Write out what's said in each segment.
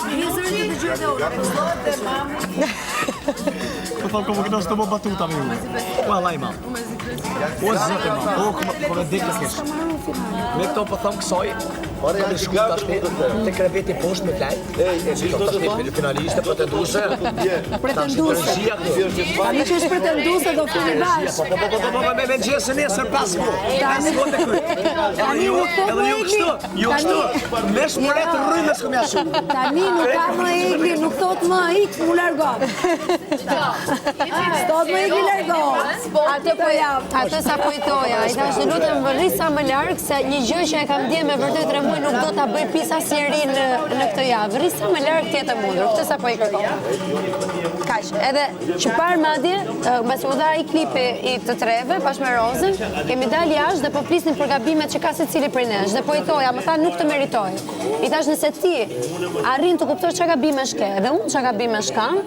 Një zëri të dëgjoj dhe unë. Po thon komo këto s'të bo batuta me ju. Po Allah i madh. O zot e madh, o kom kom e vdek kesh. Me këto po thon kësaj, Ore janë shku tash te kreveti poshtë me flajt. Ej, e di do të thonë finaliste pretenduese. Pretenduese. Tani që është pretenduese do flini bashkë. Po po po po po me me gjesë nesër pas po. Tani po të kryt. Tani nuk thotë Edhe ju kështu, ju kështu. Me shpret rrymë s'kom ja shu. Tani nuk ka më Egli, nuk thot më ik, mu largo. S'thot më Egli largo. Atë po atë sa po i thoja, i thashë lutem rri sa më larg se një gjë që e kam ndje me vërtet tre muaj nuk do ta bëj pis asnjeri në në këtë javë. Rri sa më larg të jetë e mundur. Këtë sa po i kërkova. Kaq, edhe që parë madje, mbasi u dha ai klipi i të treve bashkë me Rozën, kemi dalë jashtë dhe po flisnim për gabimet që ka secili prej nesh dhe po i thoja, më tha nuk të meritoj. I thash nëse ti arrin të kuptosh çka gabimesh ke dhe unë çka gabimesh kam,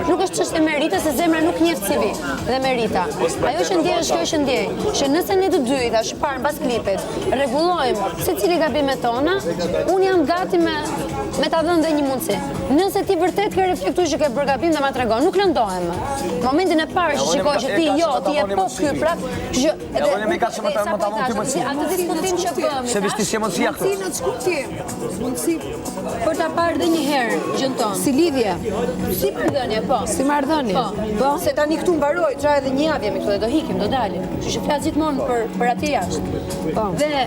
nuk është çështje merite se zemra nuk njeh CV dhe merita. Ajo që ndjej është kjo që ndjej, që nëse ne të dy i thash parë mbas klipit, rregullojmë secili gabimet tona, unë jam gati me me ta dhënë dhe një mundësi. Nëse ti vërtet ke reflektuar që ke bërë gabim dhe ma tregon, nuk lëndohem më. Momentin e parë që shikoj që ti jo, ti je po ky prap, që Edhe unë me ka që më ta më ta mund ty mundësi. Atë diskutim që bëmë. Se vishti si mundësia këtu. Mundësi në ç'kuptim? Mundësi për ta parë dhe një herë gjën tonë. Si lidhje? Si marrëdhënie, po. Si marrëdhënie? Po. po. Se tani këtu mbaroi, ça edhe një javë jemi këtu dhe do ikim, do dalim. Kështu që flas gjithmonë për për atje jashtë. Po. Dhe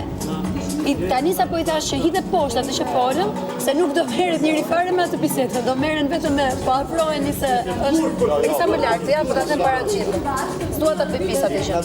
i tani sapo i thash që hidhe poshtë atë që folëm, se nuk do merret njeri fare me atë bisedë, do merren vetëm me po afroheni se është sa më lart, ja, po ta them para të gjithëve. S'dua ta bëj pis atë gjë.